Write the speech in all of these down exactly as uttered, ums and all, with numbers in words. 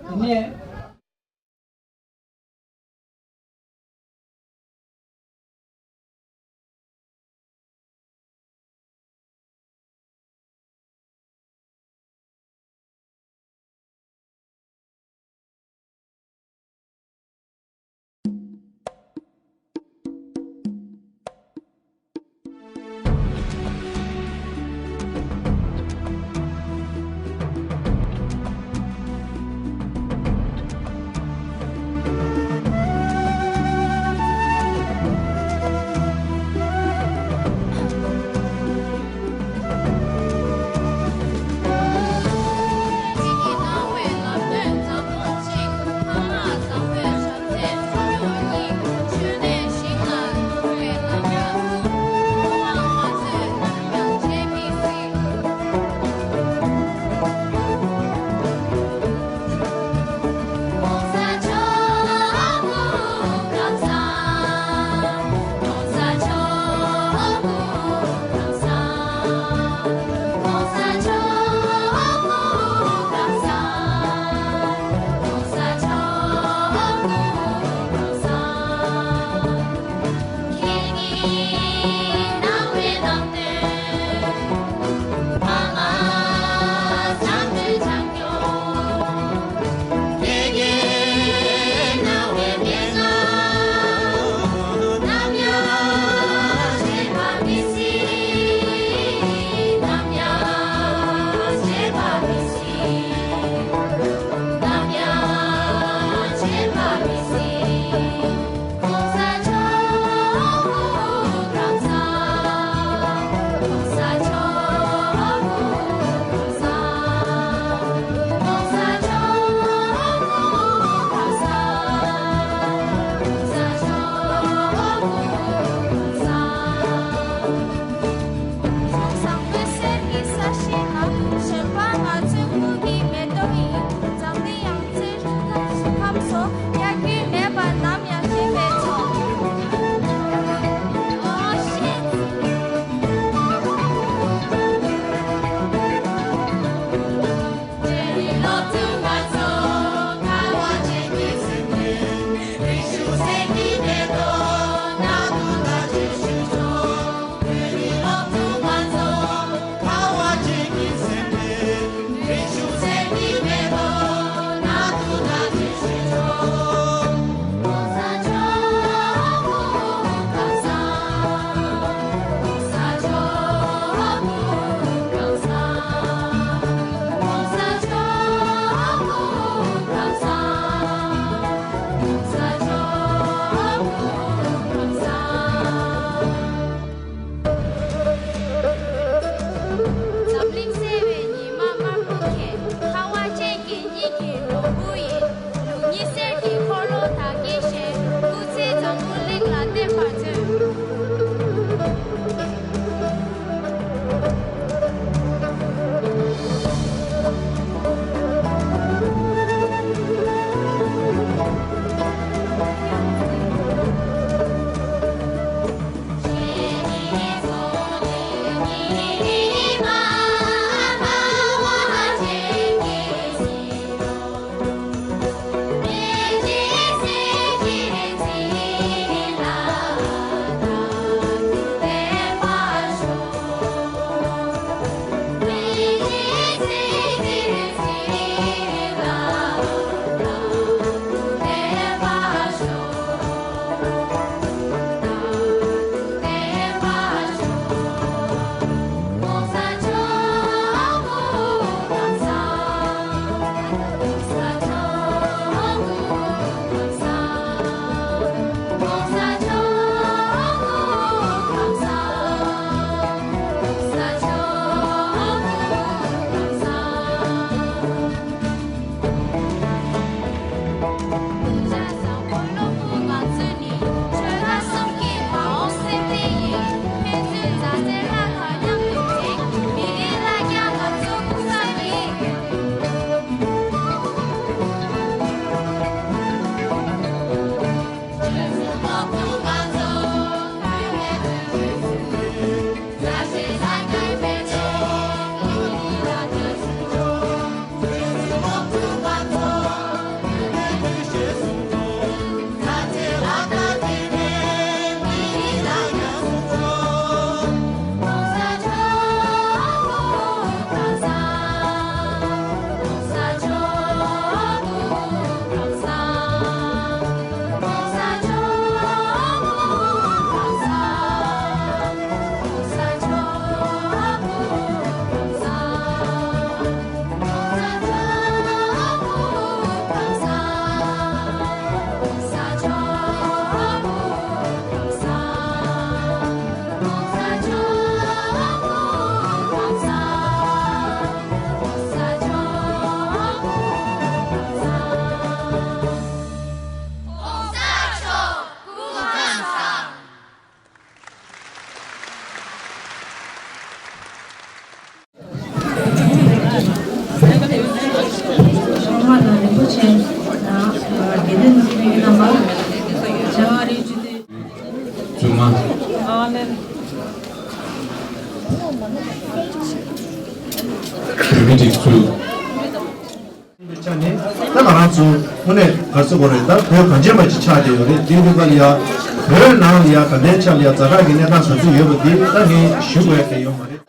དེ་ནས། པོ་ཆེ་དང་དགེ་འདུན་ནོར་བུ་ཡིན་ནམ་པ། བྱ་བ་རིགས་བཅུ་དེ། བཙུན་མ། ཨ་ལན། བོད་མི་རིགས་ཚོའི་ཆ་ནས་ད་ང་རང་ཚོ་དངོས་གནས་ག་ཚོད་གོ་རེད། ད་བོད་གངས་ཅན་པ་ཅིག་ཆགས་བསྡད་ཡོད་རེད། དེའི་ཐོག་ལ་ཡ་བོད་ནང་ལ་ཡ་ད་ལྟའི་ཆ་ལ་ཡ་ཛ་དྲག་གི་གནས་སྟངས་བཟོ་ཚུལ་ཡོད་པ་འདི་ད་ངས་ཞུ་དགོས་ཡ་གལ་ཡོད་མ་རེད།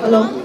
Hello.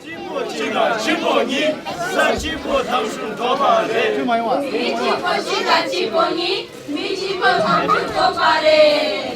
གཅིག་པོ་གཅིག་ལ་གཅིག་པོ་གཉིས། ས་གཅིག་པོ་དང་ཤུན་འགྲོ་བ་རེད། མི་གཅིག་པོ་གཅིག་ལ་གཅིག་པོ་གཉིས། མི་གཅིག་པོ་དང་ཤུན་འགྲོ་བ་རེད།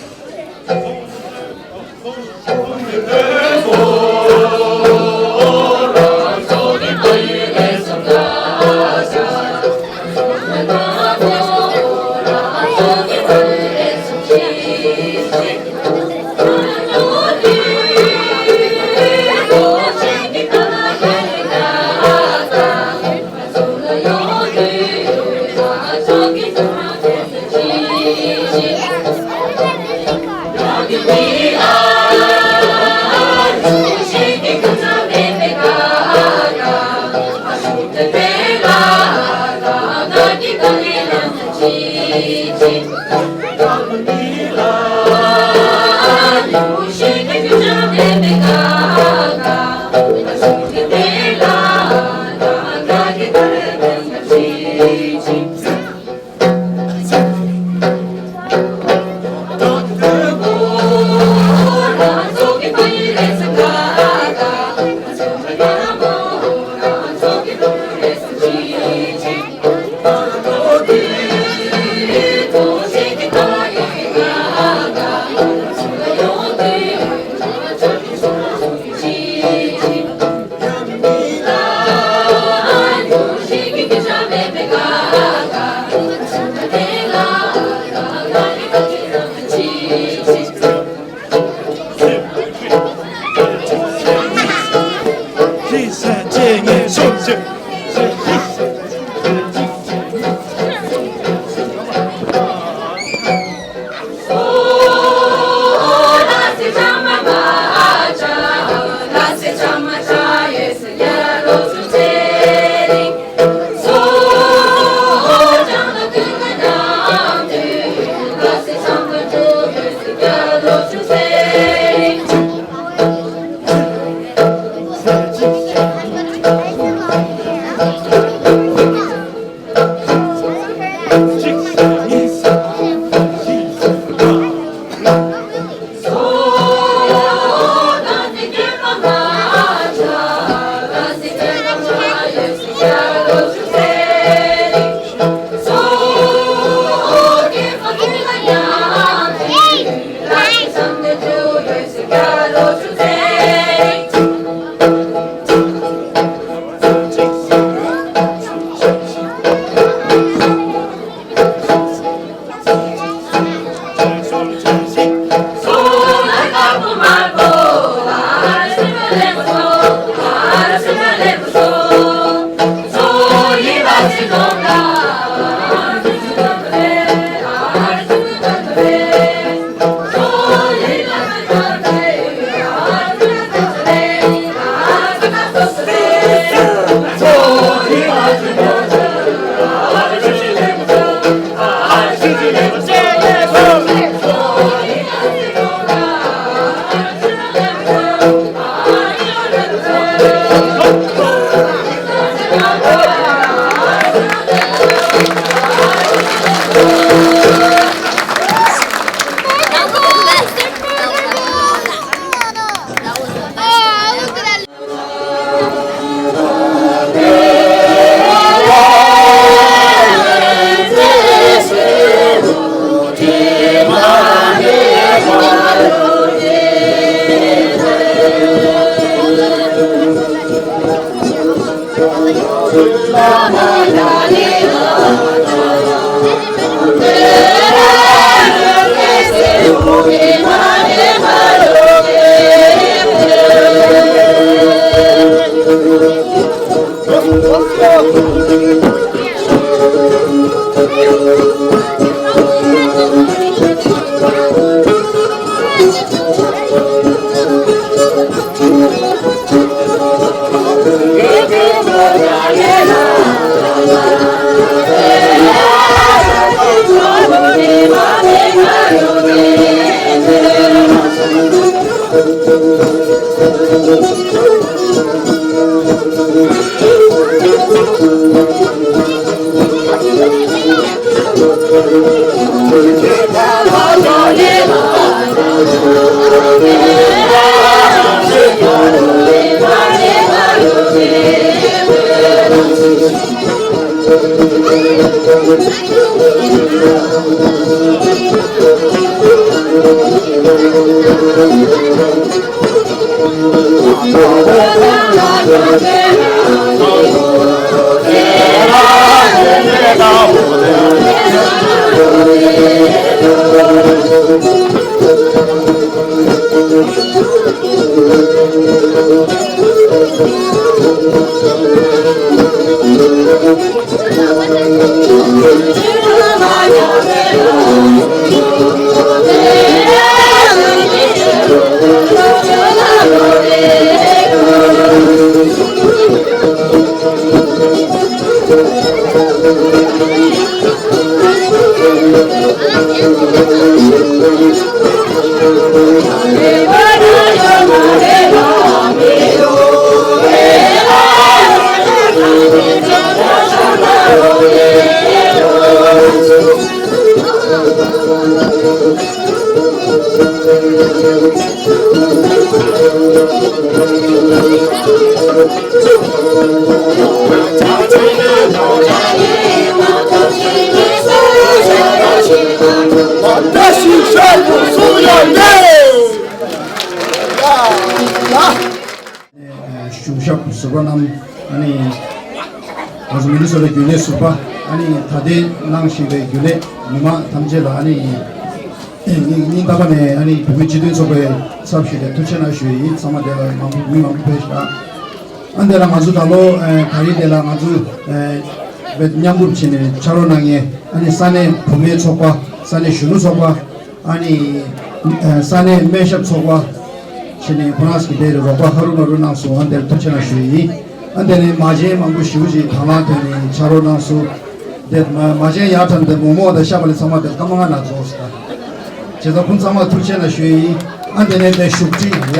གཞུང་ཞབས་ཟུར་པ་རྣམས། ཨ་ནི་ང་ཚོ་མི་ནི་སོ་ཊ་རྒྱུན་ལས་ཟུར་པ། ཨ་ནི་ད་ལྟའི་གནང་བཞིན་པའི་རྒྱུན་ལས་ནུ་མ་ཐམས་ཅད་ལ། ཨ་ནི་སྙིང་སྙིང་ཐག་པ་ནས་ཨ་ནི་བོད་མི་སྤྱི་མཐུན་ཚོགས་པའི་ཚབ་ཞུས་ཏེ་ཐུགས་རྗེ་གནང་ཞུ་ཡི་ཡིན། ཚང་མ་དེ་ལ་མང་པོ་མི་མང་པོ་ཕེབས་ཤག་ཨ་འདི་ལ་ང་ཚོ་ད་ལོ་ད་རིང་འདི་ལ་ང་ཚོ་བེད་མཉམ་རུབ་བྱས་ནས་ཕྱག་རོགས་གནང་མཁན། ཨ་ནི་ས་གནས་བུད་མེད་ཚོགས་པ། ས་གནས་གཞོན་ནུ་ཚོགས་པ། ཨ་ནི་ས་གནས་སྨན་ཞབས་ཚོགས་པ་བྱས་ནས་ཁོ་རང་ཚོ་གི་དེ་རོགས་པ་ཧ་རུ་ཧ་རུ་གནང་སོང་། ཨ་འདིར་ཐུགས་རྗེ་གནང་ཞུ་ཡི་ཡིན། ཨ་འདི་ནས་མ་བྱན་མང་པོ་ཞེ་པོ་ཅིག་དང་བླངས་ཐོག་ནས་ཕྱག་རོགས་གནང་སོང་། དེ་མ་མ་བྱན་ཡར་ཐམ་དེ་མོག་མོག་དང་ཤ་བ་ལི་ཚང་མ་དེ་སྐར་མ་ལྔ་ནང་རྫོགས་སོང་། བྱས་ཙང་ཁོང་ཚང་མ་ཐུགས་རྗེ་གནང་ཞུ་ཡི་ཡིན། ཨ་འདི་ནས་དེ་བཞུགས་ཁྲི་ཡ།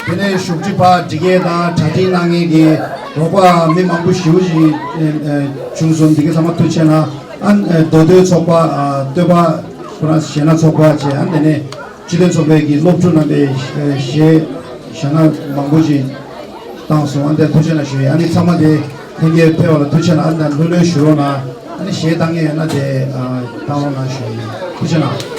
དེ་ནས་བཞུགས་ཁྲི་ཕར་འདྲི་སྐད་དང་གྲ་སྒྲིག་གནང་མཁན་གྱི་རོགས་པ་མི་མང་པོ་ཞེ་པོ་ཞིག་བྱུང་སོང་། འདི་ག་ཚང་མ་ཐུགས་རྗེ་གནང་། ཨ་མདོ་སྟོད་ཚོགས་པ། སྟོད་པ་ཁོ་རང་གཞས་སྣ་ཚོགས་པ་བཅས། ཨ་དེ་ནས་སྤྱི་མཐུན་ཚོགས་པའི་གི་སློབ་ཕྲུག་རྣམ་པས་གཞས་གཞས་སྣ་མང་པོ་ཞིག་བཏང་སོང་། ཨ་དེ་ཐུགས་རྗེ་གནང་ཞུ་ཡི། ཨ་ནི་ཚང་མ་དེ་ལྷན་རྒྱས་ཕེབས་པ་ལ་ཐུགས་རྗེ་གནང་། ཨ་ནི་ལྷོད་ལྷོད་བཞུགས་རོགས་གནང་། ཨ་ནི་གཞས་བཏང་མཁན་ཡོད་ན་དེ་བཏང་རོགས་གནང་ཞུ་ཡི། ཐུགས་རྗེ་གནང་།